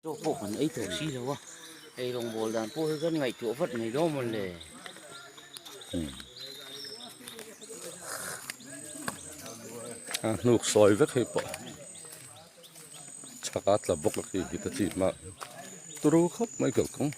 Chaw pawh kan ei tawh si lo a, ei rawngbawl dan pawh hi kan ngaihtuah vat mai dawn maw le. A hnuk sawi vek hei pawh chhak a tla bawk a khi hi ta chi hma turu khawp mai kalkawng.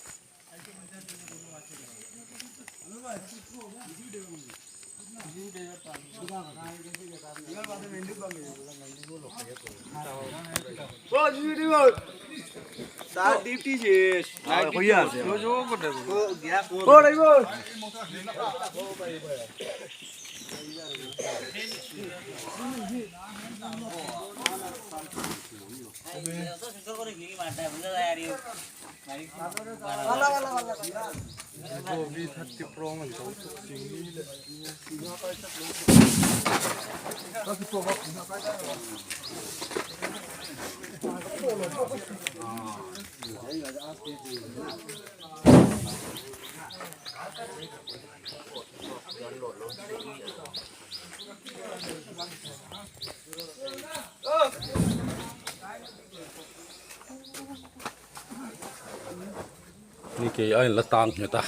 Ni kei a in la tang nghet a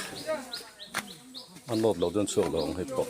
a nawt loh chuan chhuak lo ang hei pawh.